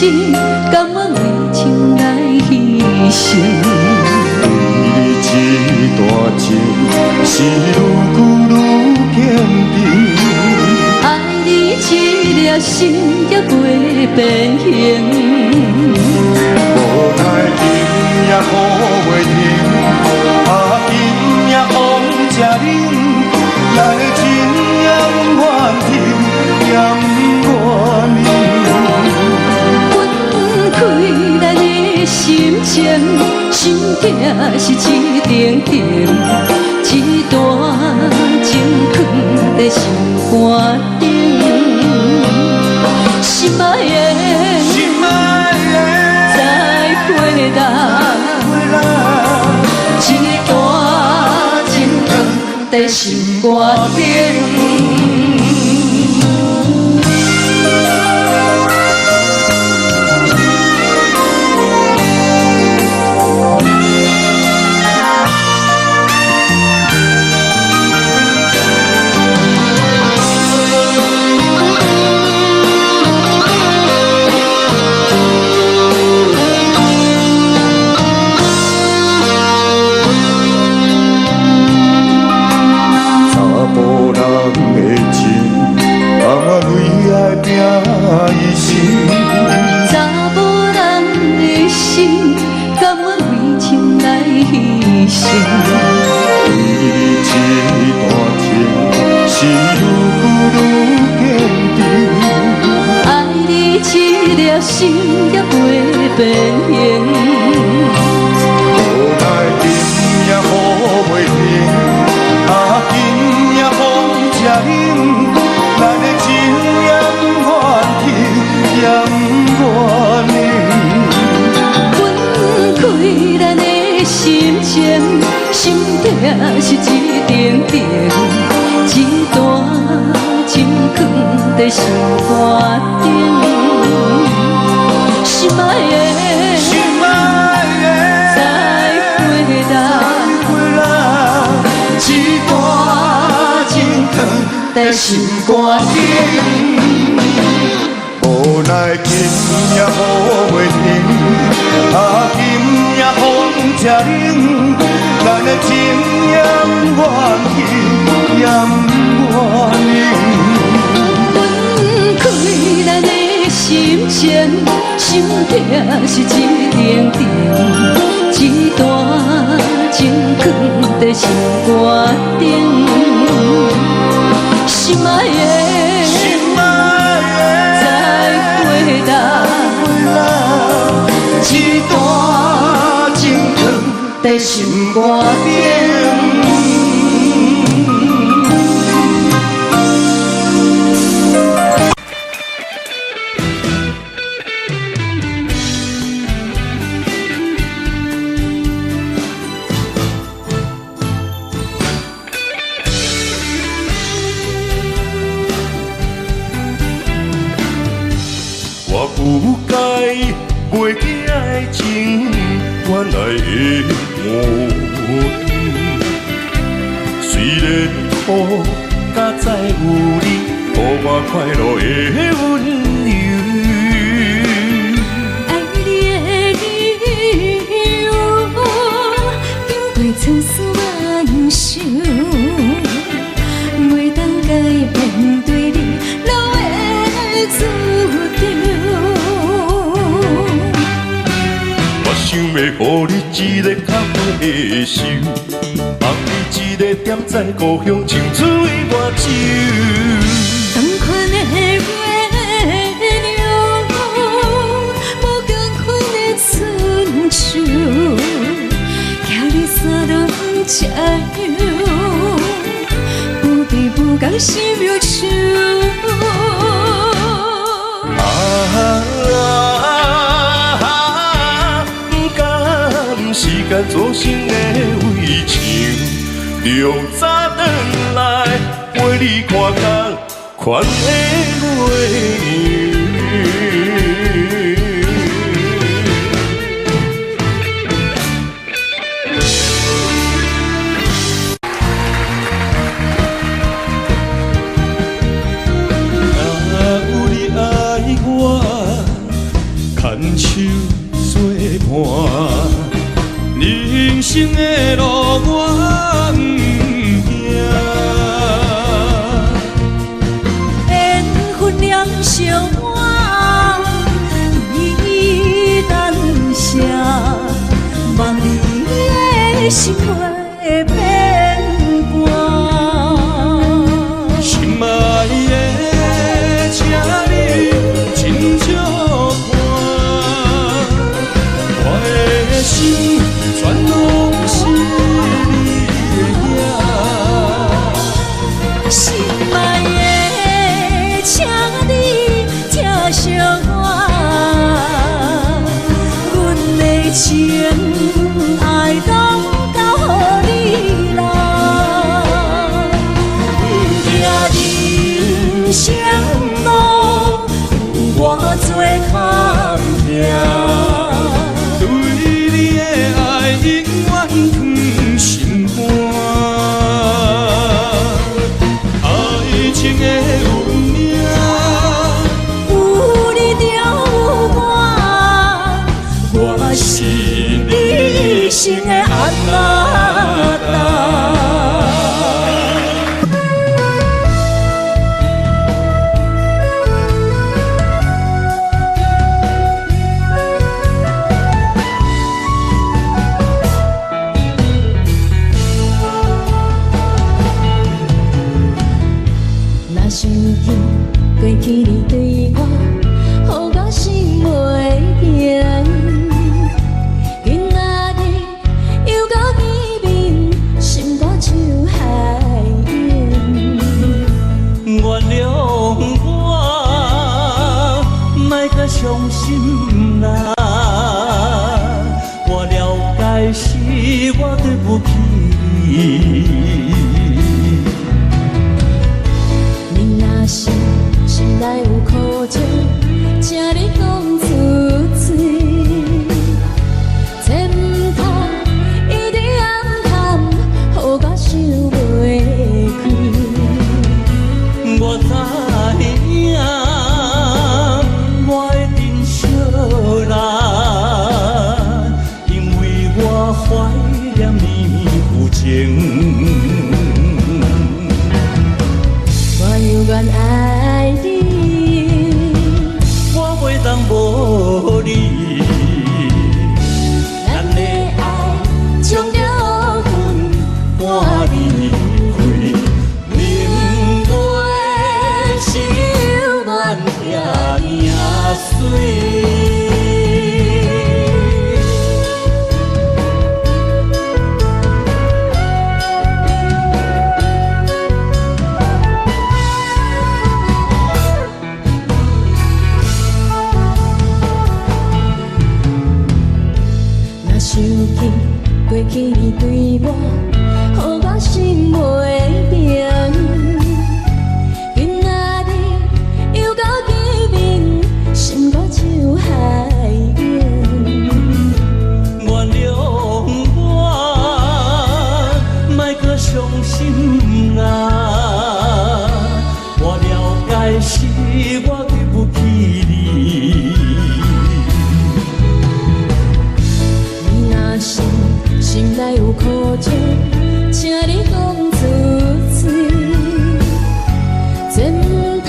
心，甘願為情來犧牲。對你這段情是愈久愈堅定。愛你這粒心也袂變形。無奈今夜雨袂停，啊今夜風這冷，咱的情也不願停，也不願冷。分開咱的心情，心痛是一定定，這段情藏在心肝頂。心愛的，心愛的，再回來，回來，這段情藏在心肝頂。查埔人的情，甘願為愛拼一生。查某人的心，甘願為情來犧牲。對你這段情是愈久愈堅定。愛你這粒心也袂變形。無奈今夜雨袂停，啊今夜風這冷，咱的情也不願停，也不願冷。分開咱的心情，心痛是一定定，這段情藏在心肝頂。心愛的，心愛的，再回來，回來，這段情藏在心肝頂。無奈今夜雨袂停，啊今夜風這冷，咱的情也不願停，也不願冷。分開咱的心情，心痛是一定定，這段情藏在心肝頂。心愛的，心愛的，再回來，回來，這段情藏在心肝頂。我不该袂记爱情原来的模样，虽然苦，敢知有你，予我快樂的溫柔。愛你的理由，經過千絲萬繡，袂當改變對你老的主張。我想欲予你一个較好的手，放你一个踮在故鄉，像水外酒。同款的月亮，無仝款的春秋，徛佇山儂这样，不知不覺心又秋。啊，不甘時間造成的圍牆，從早轉來陪你看仝款的月亮。若有你愛我，牽我，阮的情愛攏交予你啦。不驚人生路有偌濟坎坷。對你的愛永遠藏心肝。愛情的運命，有你就有我，我是你一生的阿那達。若想起過去你對我，予我心袂平。今仔日又閣見面，心肝像海湧。原諒我，莫閣傷心啦。我了解是我對不起你。你若是心內有苦情，請你講出嘴。這毋通一直暗藏，予我想袂開。我知影，我會珍惜啦，因為我懷念你舊情。我猶原愛你，我袂當無你。咱的愛將著阮伴離開，明月是猶原這爾媠。若想起過去你對我，予我心袂平。今仔日又閣見面，心肝像海湧。原諒我，莫閣傷心啦。我了解是我對不起你。你若是心內有苦情，請你講出嘴。這毋通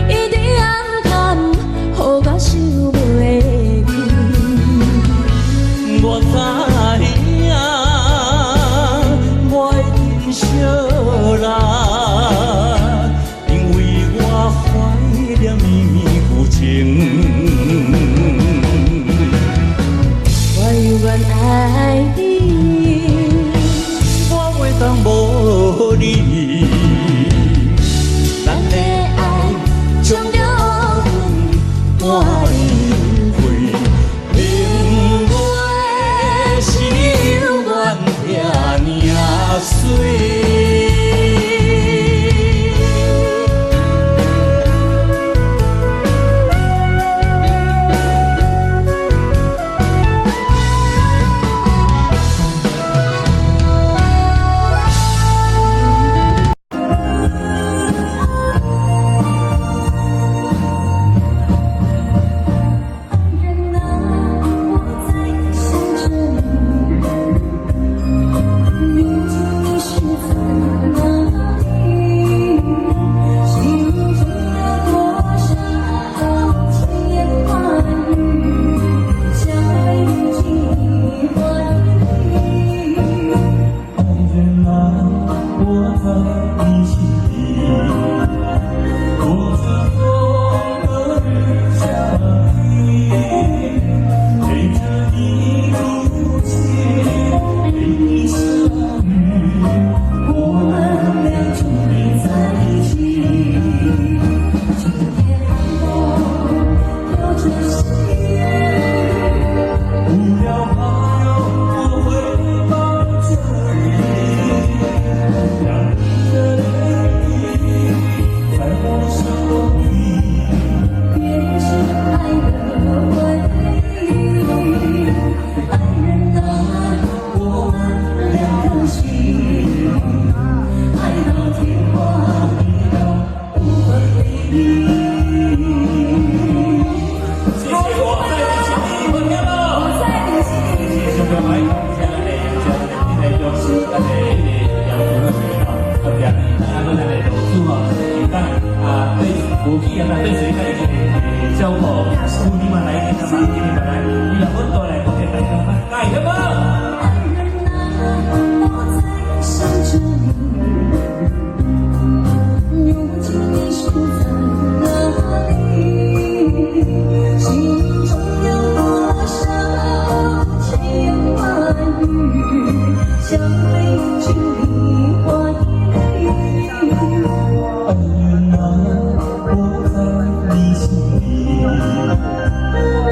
一直暗藏，予我想袂開。我知影，我會珍惜啦，因為我懷念你舊情。我猶原愛你，我袂當無你。咱的咱的愛將著阮伴離開，明月是猶原這爾媠。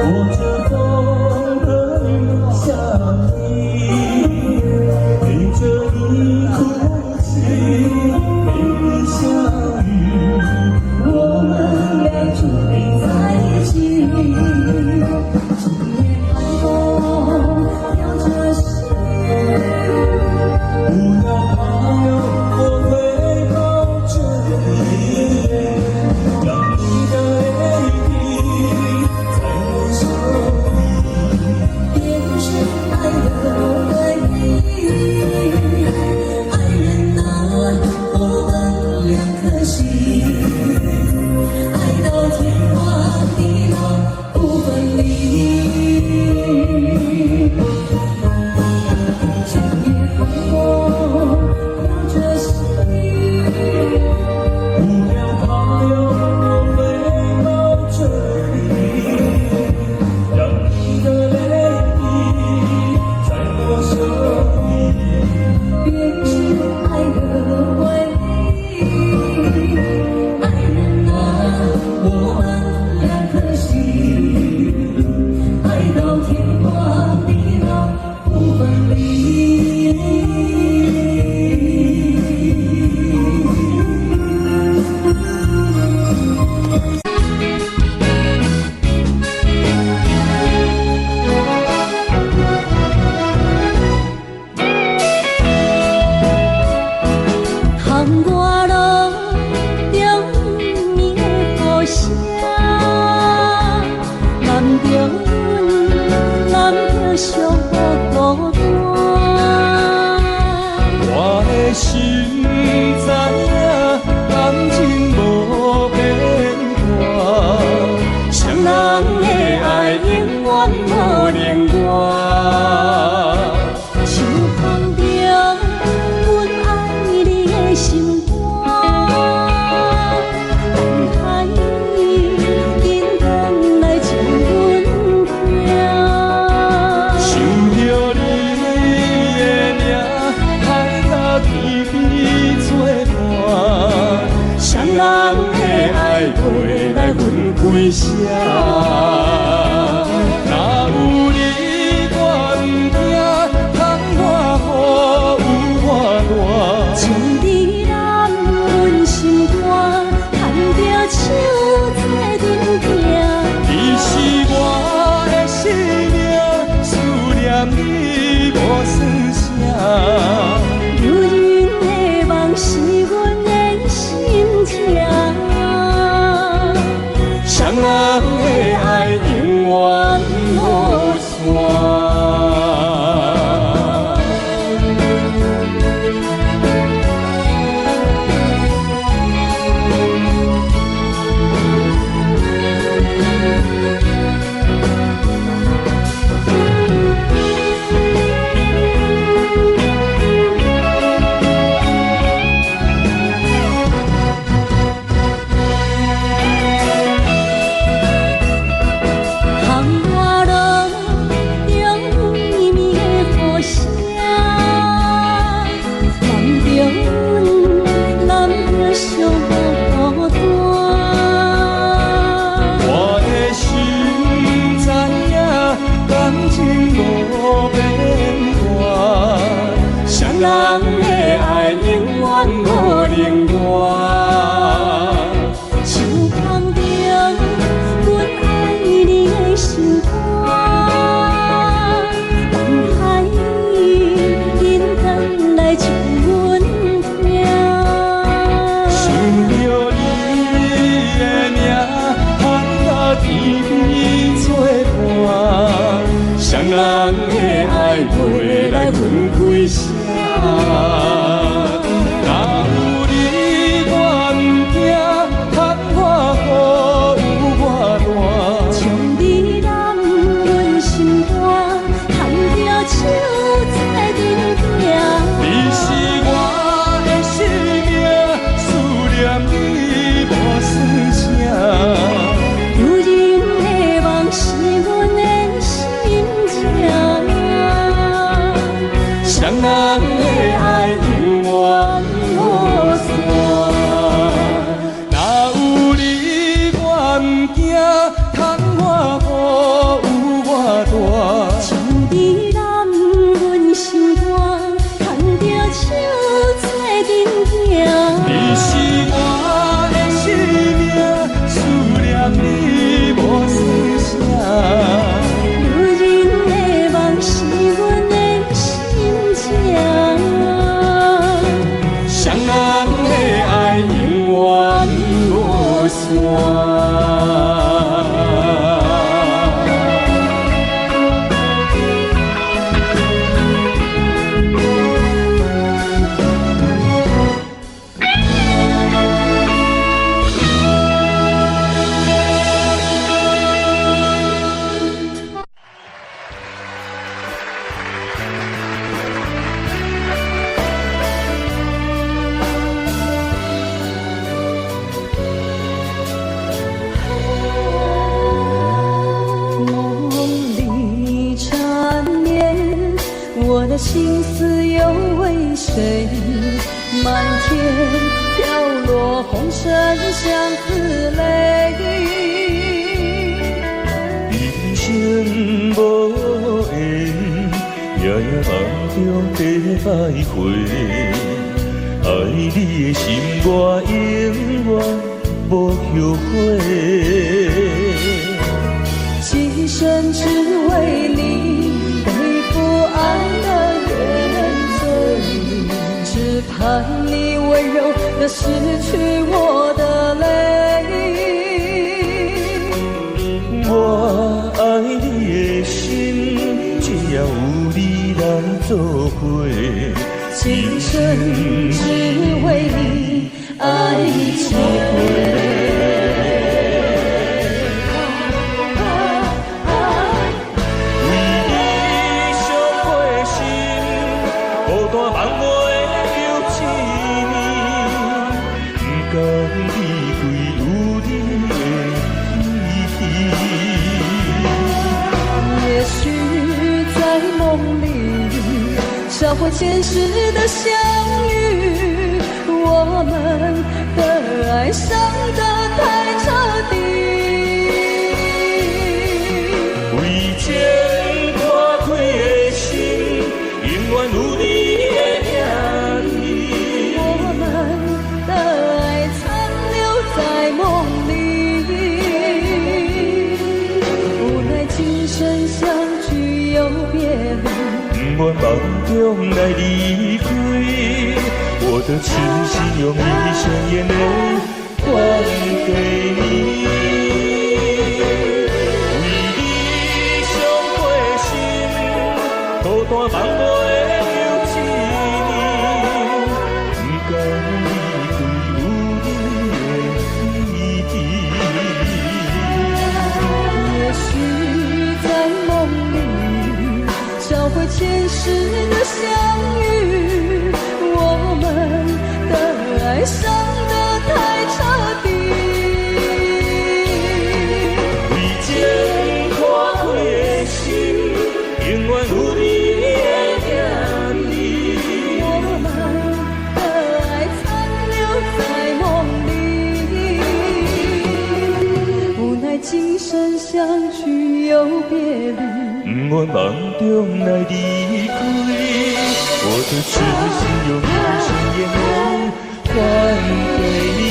裹著風和雨相依，陪著你哭泣，陪你相遇，我們倆注定在一起。今夜寒風飄著細雨，不要怕喲，我會抱著你，讓你的淚滴在我手裡，編織愛的回憶。愛人啊，我們兩顆心，愛到天荒地老不分離。今夜寒風飄著細雨，不要怕喲，我會抱著你，讓你的淚滴在我手裡，編織愛的回憶。愛人啊，我們兩顆心，愛到天荒地老不分離。窗外落中暝的雨聲，攬著阮，攬著寂寞孤單。我的心知影感情無變卦，雙人的愛永遠無能外。手捧著阮愛你的心肝，等待你緊轉來將阮疼。想著你的名，海甲天邊做伴，雙人的愛袂來分開寫。若有你，我毋驚，窗外雨有偌大。將你攬阮心肝，牽著手做陣行。你是我的生命，思念你無算啥。流人的夢是阮的心情。雙人的愛永遠無散。窗外雨有偌大？情在揽阮心肝，牵著手做阵行。你是我的生命，思念你无细声。女人的梦是阮的心情。双人的爱永远无散。梦里缠绵，我的心思又为谁？漫天飘落红尘相思泪。人生无缘，夜夜梦中在徘徊。爱你的心，我永远无后悔。今生只为你背负爱的原罪，只盼你温柔的拭去我的泪。我爱你的心，只要有你来作伙。今生只为你爱一回。为你伤过心，孤单梦袂又一暝，不甘离开有你的记忆。也许在梦里找回前世的相遇，我们的爱伤得太彻底。为情破开的心，永远有你的影子。我们的爱残留在梦里，无奈今生相聚又别离。不愿梦中来离开，我的痴心用一生眼泪还给你。为你伤过心，孤单梦袂又一暝，不甘离开有你的记忆。也许在梦里找回前世的相遇，我们的爱伤得太彻底。为情破开的心，永远有你的影子。我们的爱残留在梦里，无奈今生相聚又别离。不愿梦中来离开，我的痴心用一生眼泪还给你。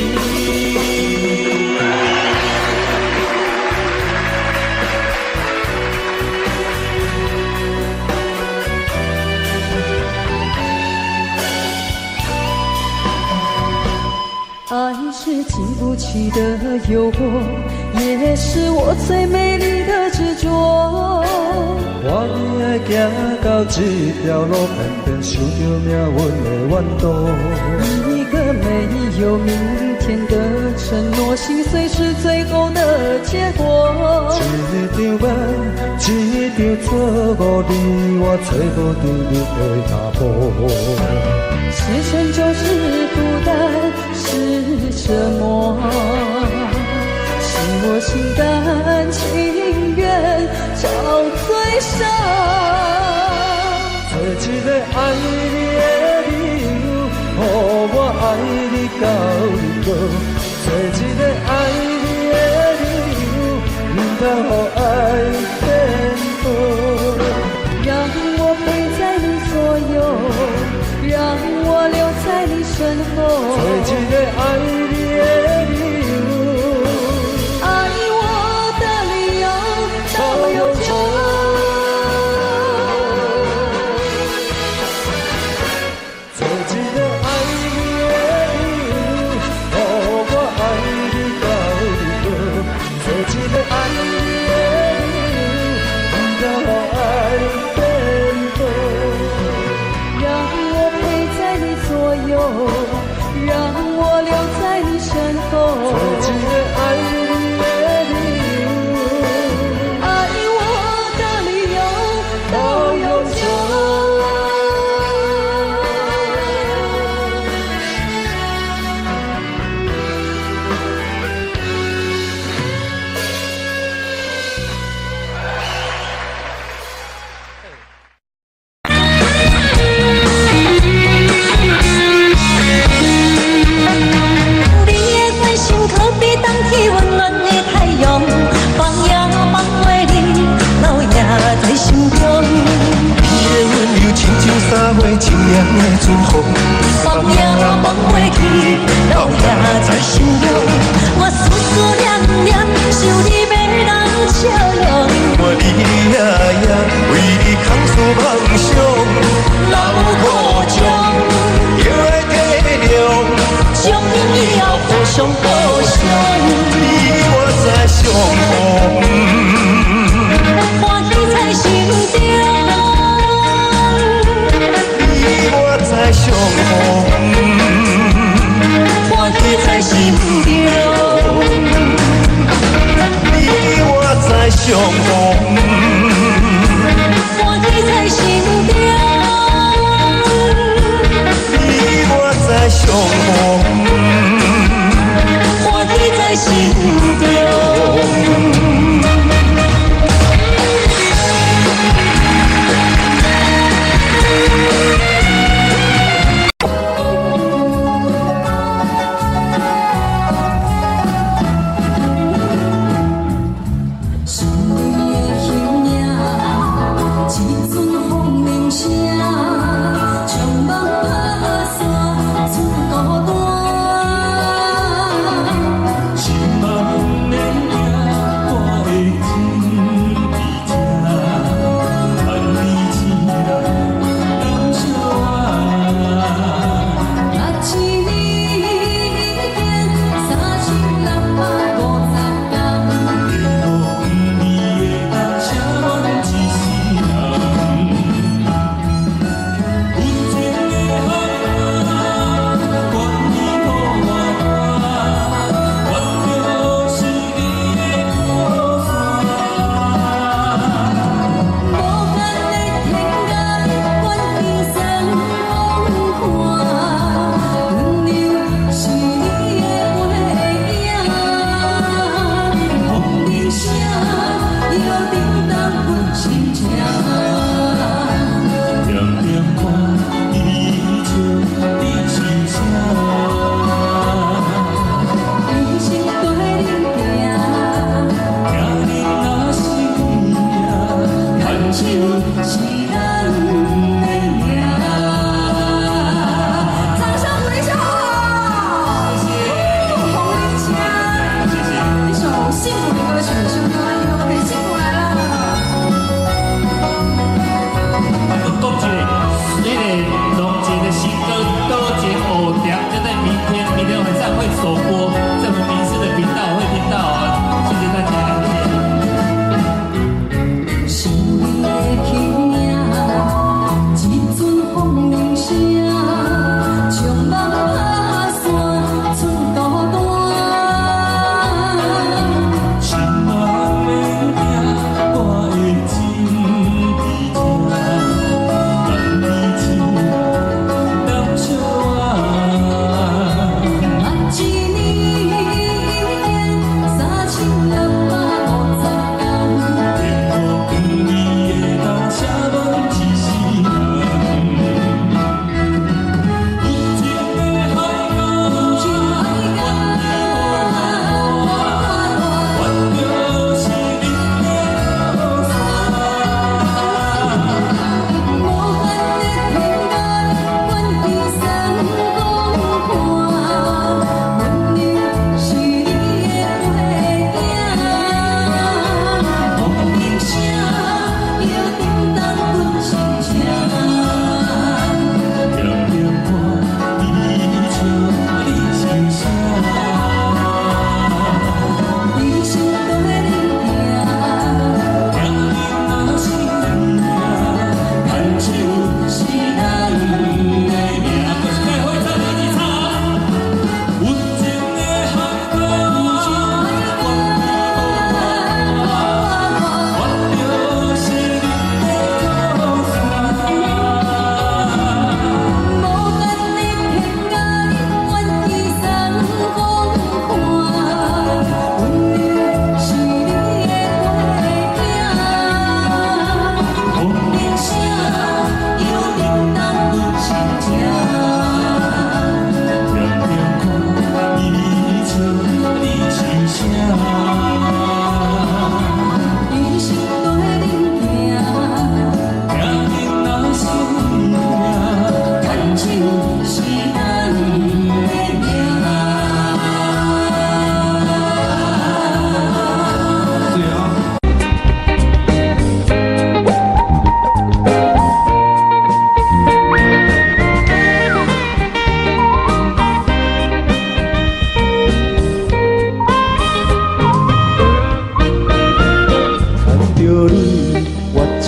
爱是经不起的诱惑，也是我最美丽的執着。我的愛行到這條路，偏偏受著命運的怨毒。一個沒有明天的承諾，心碎是最後的結果。一場夢，一場錯誤，你我揣無著你的腳步。是成就是負擔，是折磨，是我心甘情願找罪受。找一個愛你的理由，予我愛你到日落。找一個愛你的理由，你通予爱变薄。让我陪在你左右，讓我留在你身後。做一个愛你的理由，愛我的理由到永久。做一個愛你的理由，予我愛你到日落。做一個愛你的理由，毋通予愛變薄。讓我陪在你左右，讓我留在你身後。做一個愛你的理由，愛我的理由到永久。你的關心可比冬天溫暖的太陽，放也放袂離，留也在心中。你的溫柔親像三月清涼的春風，放也放袂去，留也在心中。我思思念念，想你欲人笑容。我日日夜夜為你空思夢想，老苦衷，就愛體諒，相見以後互相報償，你我再相逢，歡喜在心中。你我再相逢，歡喜在心中，你我再相逢，歡喜在心中，你我再相逢，歡喜在心中。想你的形影，一阵風鈴聲，長夢拍散出孤單。心梦的影，我會真佇這，盼你起來感謝我。61年已經3650天，你的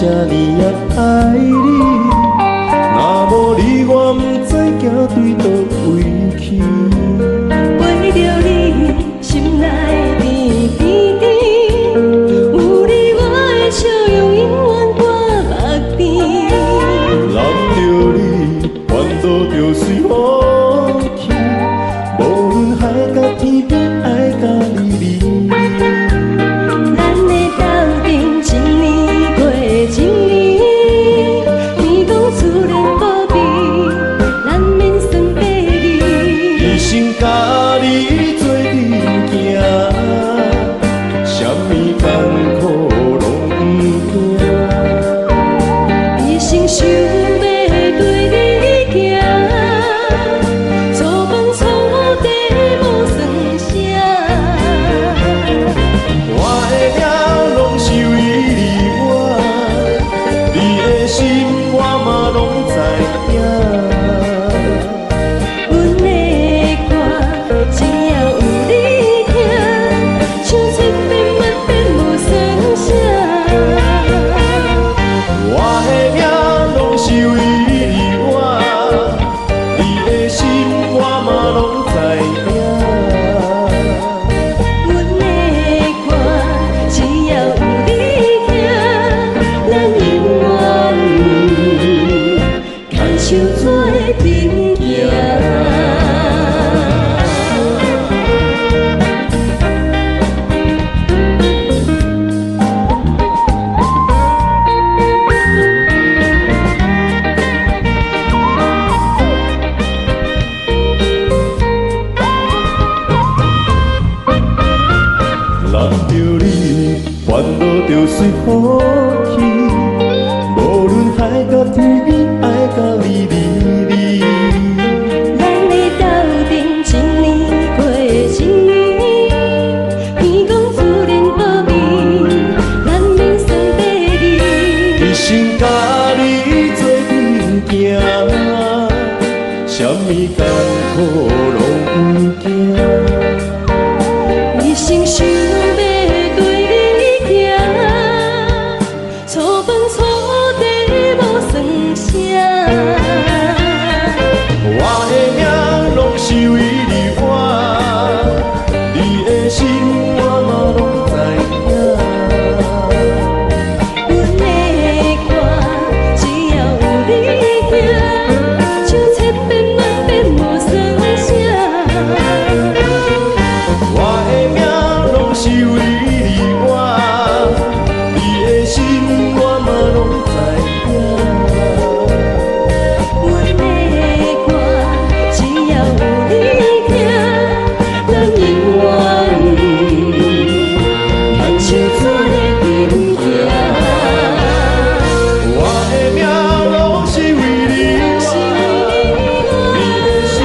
這呢仔愛你。若無你，我毋知行對佗位去。陪著你，心內甜甜甜，有你我的笑容永遠掛目邊。攬著你，煩惱就隨風去，無論海角天邊，愛佮你離。咱的鬥陣一年過一年，天公自然保庇，咱免算八字。一生佮你做陣行，啥物艱苦攏毋驚。一生想欲綴你行，粗飯粗茶無算啥。我的命攏是為你我，你的心我嘛攏知影。阮的歌只要有你聽，唱千遍萬遍無算啥。我的命攏是為你我，你的心我嘛攏知影。阮的歌只要有你聽，咱永遠牽手做陣行。攬著你，煩惱就隨風去，無論海角天邊，愛佮你離離。咱的鬥陣一年過一年，天公自然保庇，咱免算八字。一生佮你做陣行，啥物艱苦攏毋驚。一生想欲綴你行，粗飯粗茶無算啥。我的命攏是為你我，你的心我嘛攏知影。阮的歌只要有你聽，唱千遍萬遍無算啥。我的命攏是為你我，你的心我嘛攏知影。阮的歌只要有你聽，咱永遠牽手做陣行。我的命攏是為你我，你的心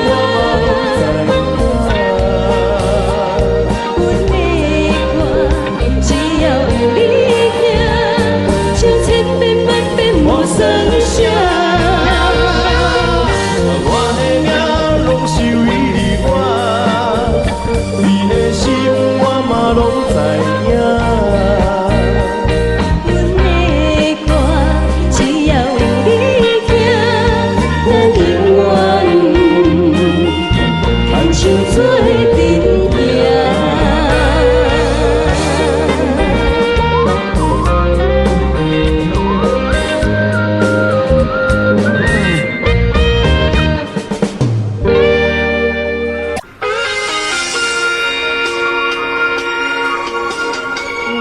我嘛攏知影。阮的歌只要有你聽，唱千遍萬遍無算啥。我的命攏是為你我，你的心我嘛攏知影。阮的歌只要有你聽，咱永遠牽手做陣行。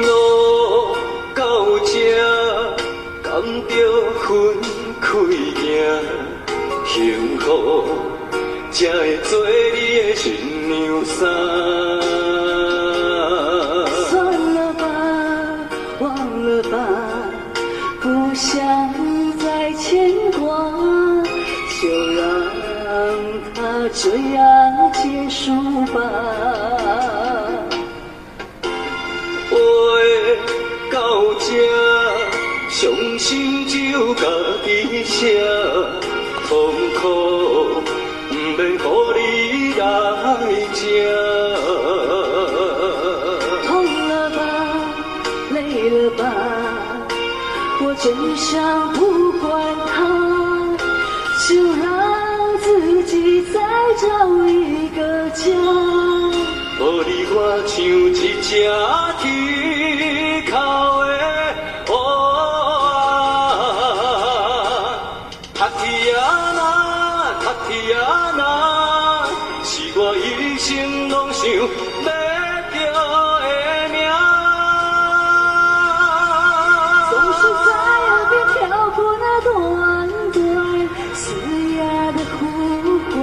路到這，敢著分開行，幸福才會做你的新娘衫。算了吧，忘了吧，不想再牽掛，就讓它這樣結束吧。話到這，傷心就家己寫，痛苦毋免予你來食。痛了吧，累了吧，我真想不管他，就讓自己再找一個家。無你我像一隻天口的烏仔，塔提亞娜，塔提亞娜，是我一生攏想欲叫的名。總是在耳邊飄過那段段嘶啞的呼喚，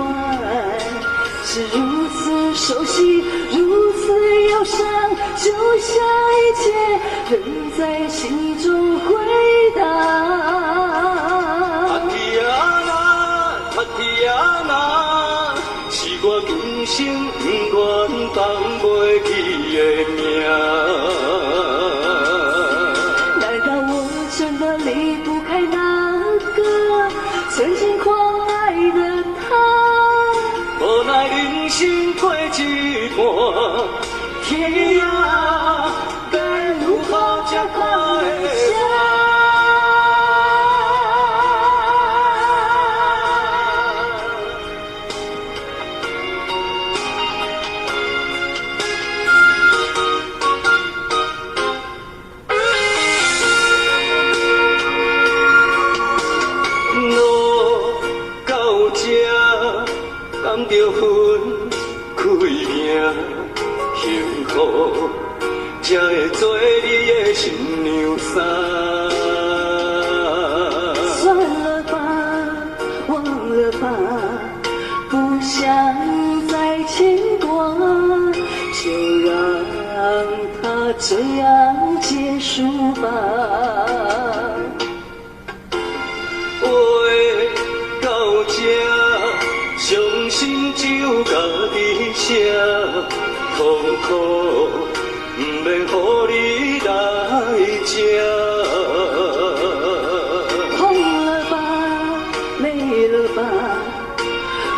是如此熟悉，如此憂傷，就像一切仍在心中迴盪。塔提亞娜，塔提亞娜，是我今生永遠放袂記的名。難道我真的離不開那個曾經狂愛的他？無奈人生過一半，天涯欲如何才看會破？路到這，敢著分開命，幸福才會做你的新娘衫。算了吧，忘了吧，不想再牽掛，就讓它這樣結束吧。話到這，傷心只有家己寫，痛苦毋免予你來食。痛了吧，累了吧，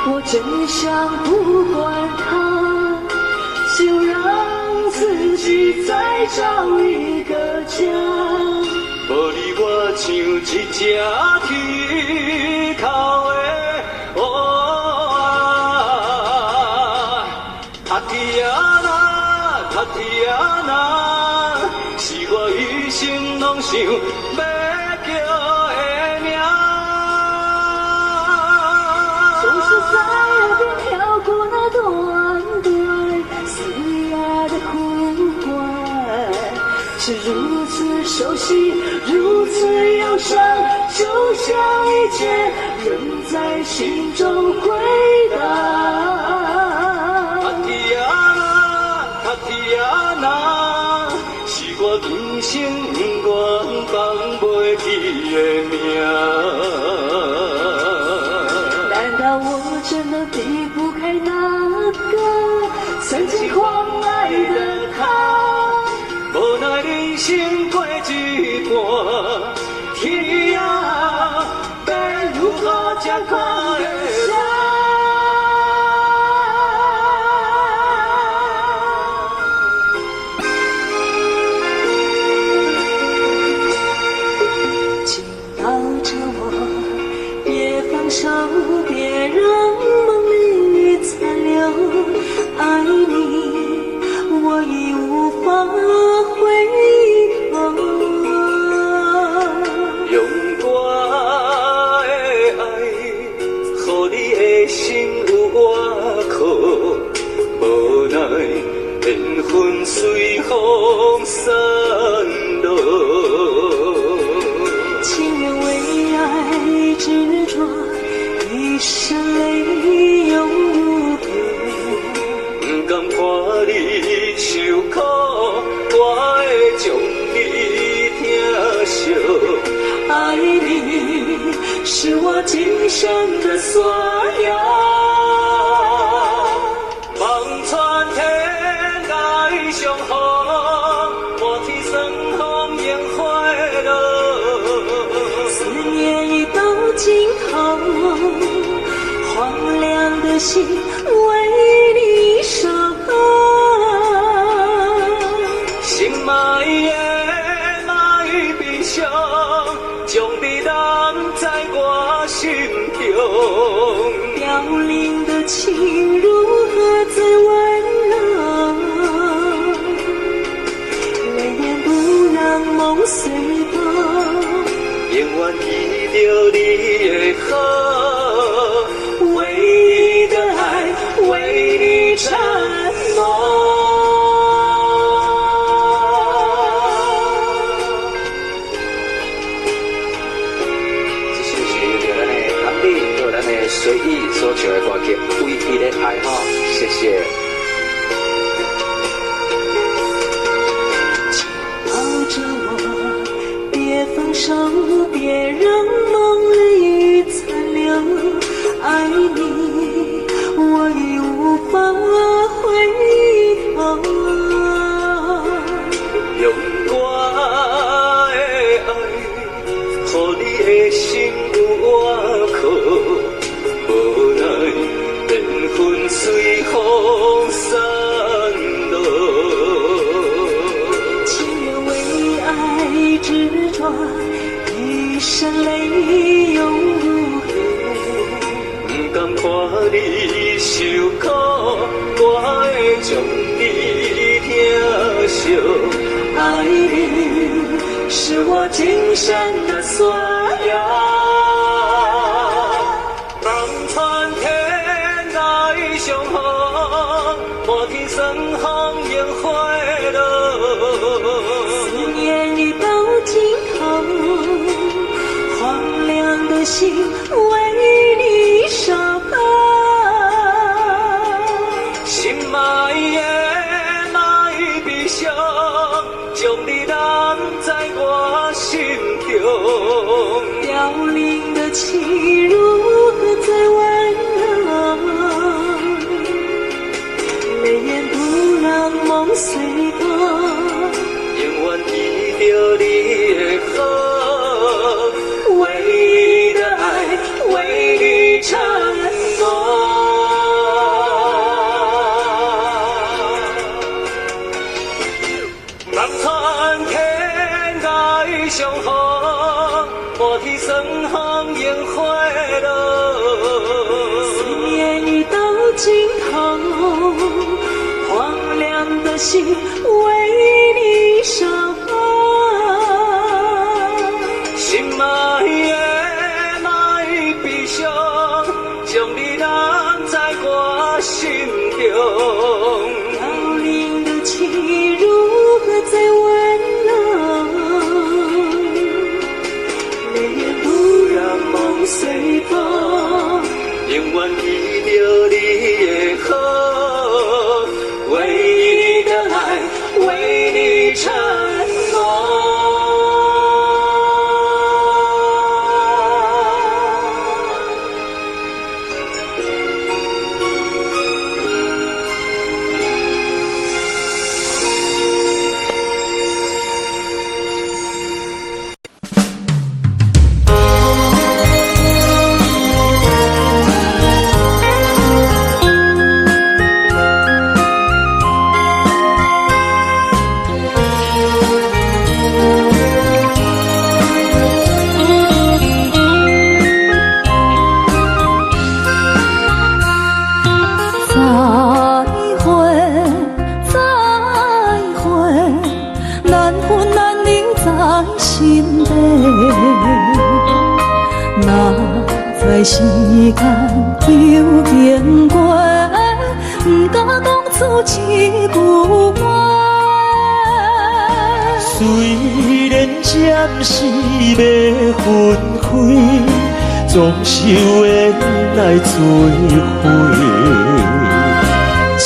我真想不管它，就讓自己再找一個家。無你我像一隻天口的烏仔，塔提亞娜，塔提亞娜，是我一生攏想欲叫的名。總是在耳邊飄過那段段嘶啞的呼喚，是如此熟悉，如此憂傷，就像一切仍在心中迴盪。塔提亞娜，塔提亞娜，是我今生永遠放袂記的名。難道我真的離不開那個曾經狂愛的他？無奈人生過一半，天涯欲如何才看會破？緊抱着我，別放手，別讓夢裡殘留。愛你，我已無法回頭。用我的愛，予你的心有倚靠，無奈緣分隨風散落。情願為愛執著，一生淚永無別。不甘看你受苦，我會將你疼惜。愛你是我今生的所有。望穿天涯相逢，滿天霜風櫻花落。思念已到盡頭，荒涼的心為你守候。心愛的莫悲傷，伤，将你揽在我心中。凋零的情如何再挽留？泪眼不让梦随风，永远记著你的好，唯一的爱，为你承诺。这首是由咱的唐丽，还有咱的随意所唱的歌曲《唯一的爱》吼，谢谢。抱着我，别放手，别让梦里残留。爱你，我已无法回头。用我的爱，予你的心有倚靠，无奈缘分随风散落。情愿为爱执着，一生泪又如何？不甘看你受苦，我会将你疼惜。爱你是我今生的所有。望穿天来相逢，满天霜风樱花落。思念已到尽头，荒凉的心为你守候。心爱的莫悲伤，将你揽在我心中。凋零的情如何再挽留？泪眼不让梦随风，永远记著你的好，唯一的爱，为你承诺。望穿天来相逢，满天霜风樱花落。思念已到尽头，荒凉的心为你守候。心爱的莫悲伤，将你揽在我心中。凋零的情如何再挽留？泪眼不让梦随风，永远记著你的好，唯一的爱，为你承诺。再会，再会，难分难离在心底。哪知时间又经过，不敢讲出一句话。虽然暂时欲分开，总是有缘来做伙。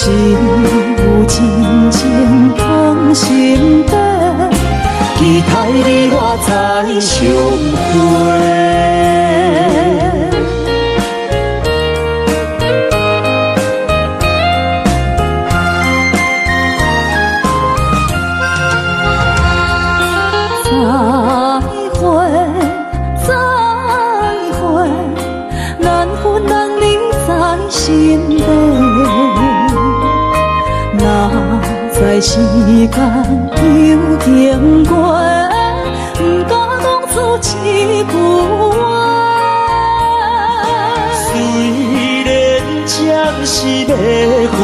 真有真情放心底，期待你我再相会。再会，再会，难分难离在心底。哪知时间又经过，不敢讲时欲分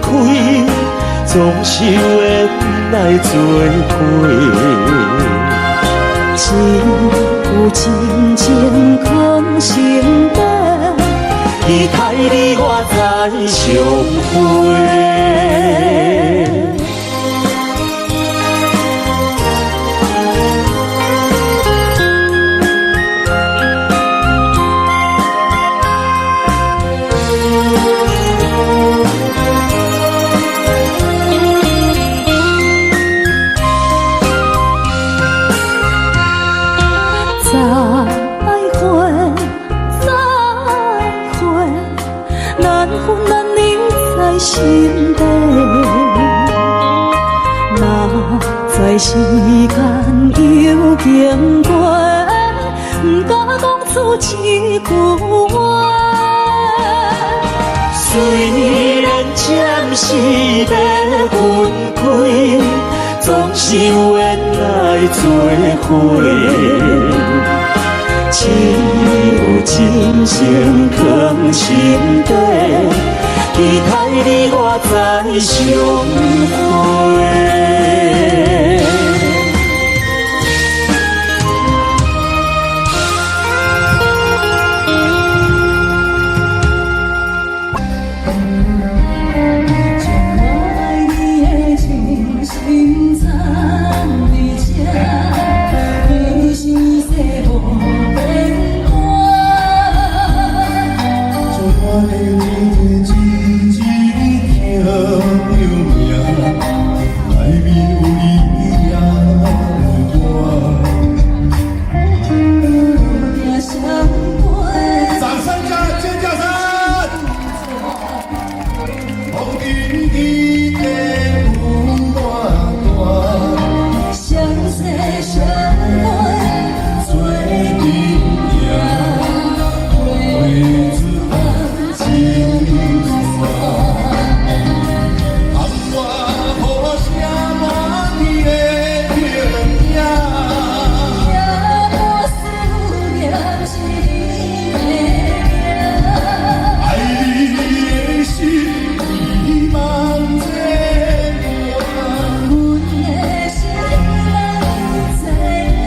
开，总是有缘来做伙。只有真情藏心底，期待你我再相会。再会，再会，难分难离在心底。若在时间又经过，不敢讲出一句话。虽然暂时欲分开，总是有缘来做伙。只有真情藏心底，期待你我再相会。将我爱你的真心藏伫这，你生世无变换。将我的真情真情刻名，内面有你也有我。命相陪。掌聲加尖叫聲！風景天地有偌大，相识相陪，做阵行，画出感情线。窗外雨声满天的影也无思念是你的名。愛你的心希望這段。阮的心人知影，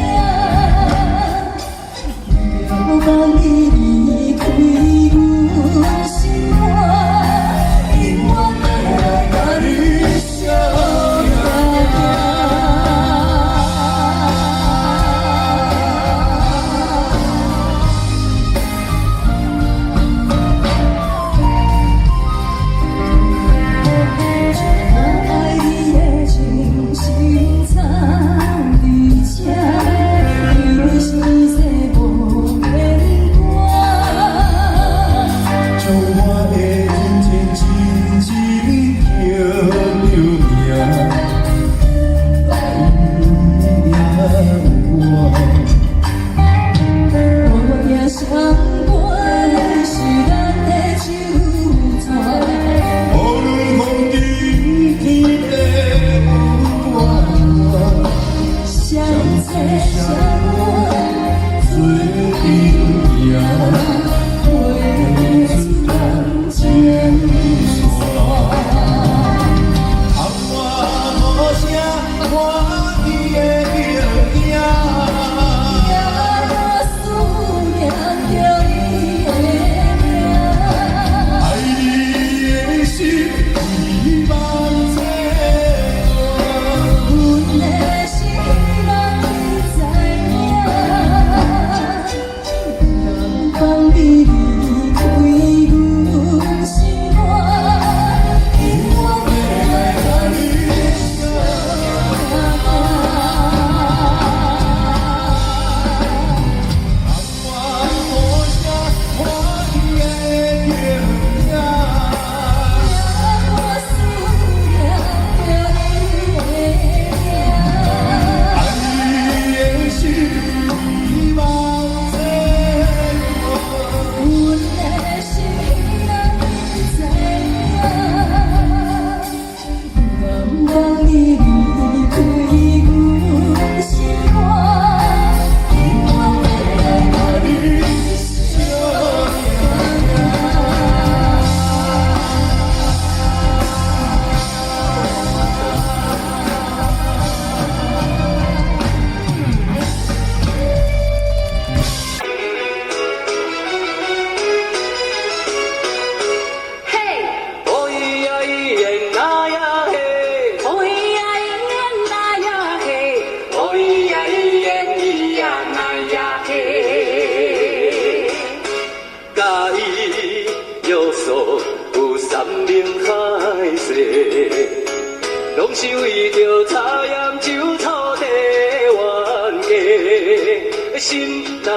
了解你离開阮心肝，永遠會來共你相行。將我愛你的真心藏佇這，你生世無變換。將我的真情真情刻著名，內面也有我。無定相陪是咱的手紙。無論風景天地有偌大，相知相陪，做陣行，畫出感情線。窗外雨聲滿天的影，也無思念著你的名。愛你的心希望這段。阮的心人知影，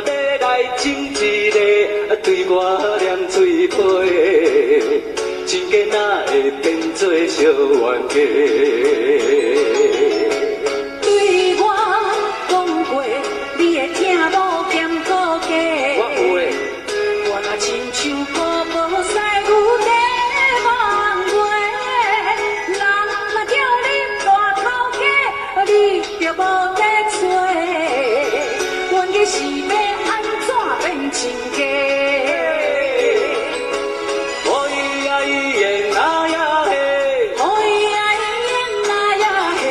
若欲來斟一个，對我念喙皮，親家哪會變做小冤家？對我講過，你的疼無兼顧價。我有的。我若親像古堡西牛在望月，人若叫你大頭家，你就無得揣。冤家是欲按怎變親家？哦咿呀咿耶那呀嘿，哦咿呀咿耶那呀嘿，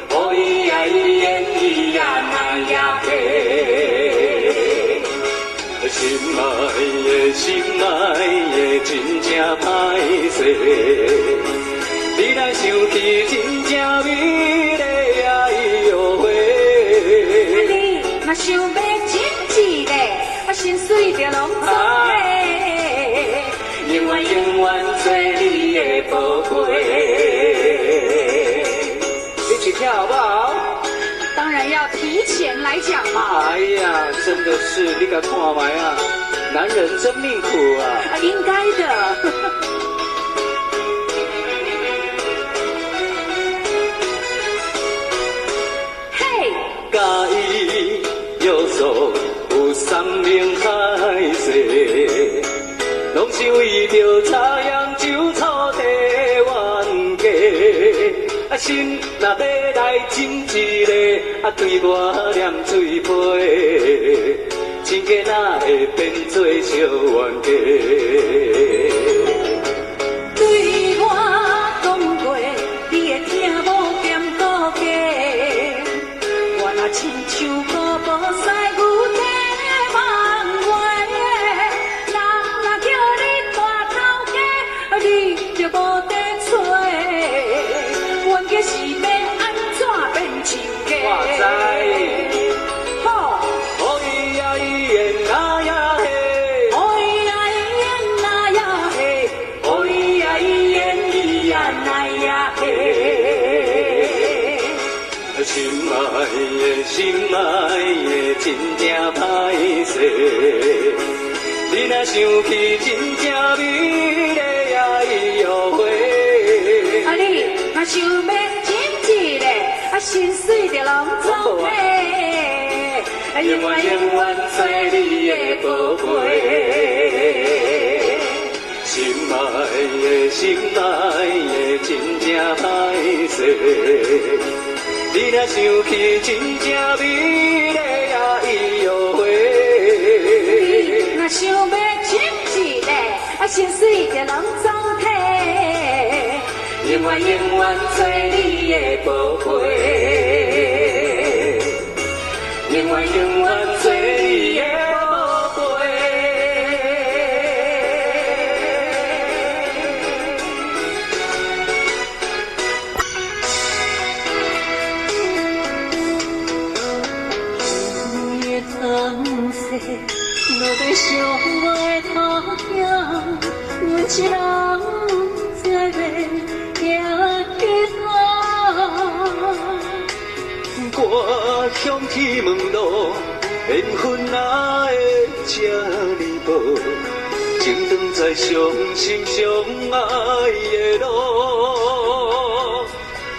哦咿呀咿耶咿呀那呀嘿。心愛的心愛的，真正歹勢。你若想起真正美麗呀咿喲喂。你若想欲斟一个，啊心水就攏總提，永遠永遠做你的寶貝。一起跳好不好？當然要提前來講嘛。哎呀，真的是你共看覓啊，男人真命苦啊。啊，應該的。嘿，佮伊約束有山盟海誓，攏是為著插秧酒草地冤家。啊，心若欲來斟一个，啊，對我念喙皮，親家哪會變做小冤家？對我講過，你的疼無兼顧價。我若親像古堡西牛在望月，人若叫你大頭家，你就無得揣。冤家是欲按怎變親家？我知。好。哦咿呀咿耶那呀嘿，哦咿呀咿耶那呀嘿，哦咿呀咿耶咿呀那呀嘿。心愛的心愛的，真正歹勢。你若想起真正美麗呀咿喲喂。啊，你若想欲斟一个，啊心水就攏總提，永遠永遠做你的寶貝。心愛的心愛的，真正歹勢。你若想起真正美麗呀咿喲喂。你若想欲斟一个，啊心水就攏總提，永遠永遠做你的寶貝，永遠永遠做你的寶貝。雨的窗纱落在寂寞的头顶，阮一人不知欲行去佗。我向天问路，緣分哪會這呢薄？情長在相心相愛的路，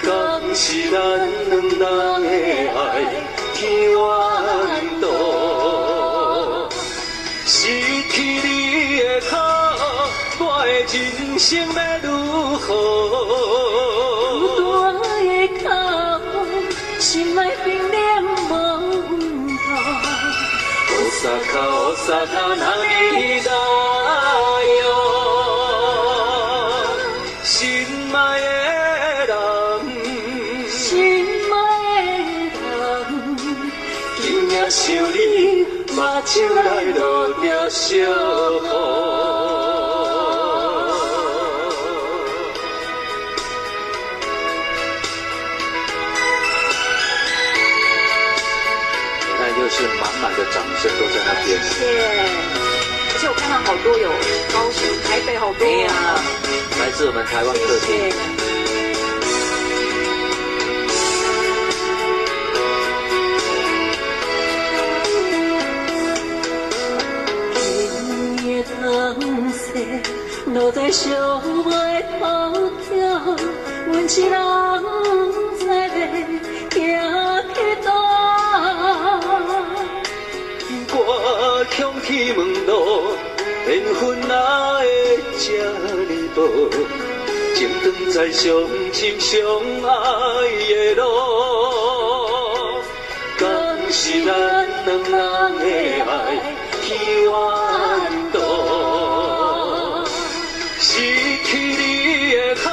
敢是咱兩人的愛天緣多？失去你的靠，我的人生欲如何？孤單的脚步，心內冰冷無溫度。大阪，大阪，哪里來喲？心愛的人，心愛的人，今夜想你，目睭內落著小雨。你看，又是滿滿的掌聲都在那邊。謝謝。而且我看到好多有高雄、台北好多。對呀，來自我們台灣各地。謝謝。寂寞的土桥，阮一人毋知欲行去佗。我强起门路，缘分哪会这呢薄？情断在相亲相爱的路，敢是咱兩人的愛去冤途？失去你的好，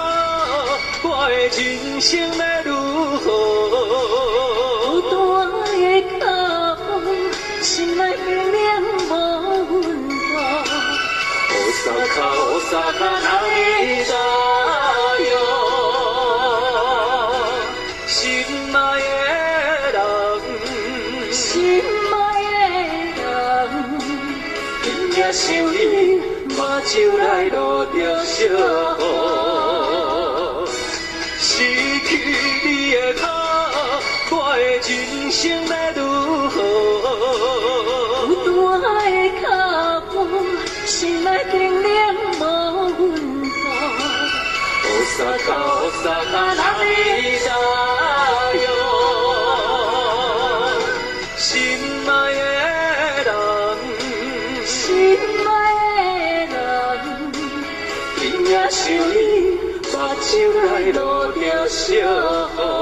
我的人生欲如何？孤單的腳步，心內冰冷無溫度。大阪，大阪，哪里だよ？心愛的人，心愛的人，今夜想你，目睭內落著小雨。失去你的好，我的人生欲如何？孤單的腳步，心內冰冷無溫度。大阪，大阪，哪里だよ？心愛的人，心愛的人，今夜想你，目睭內落著小雨。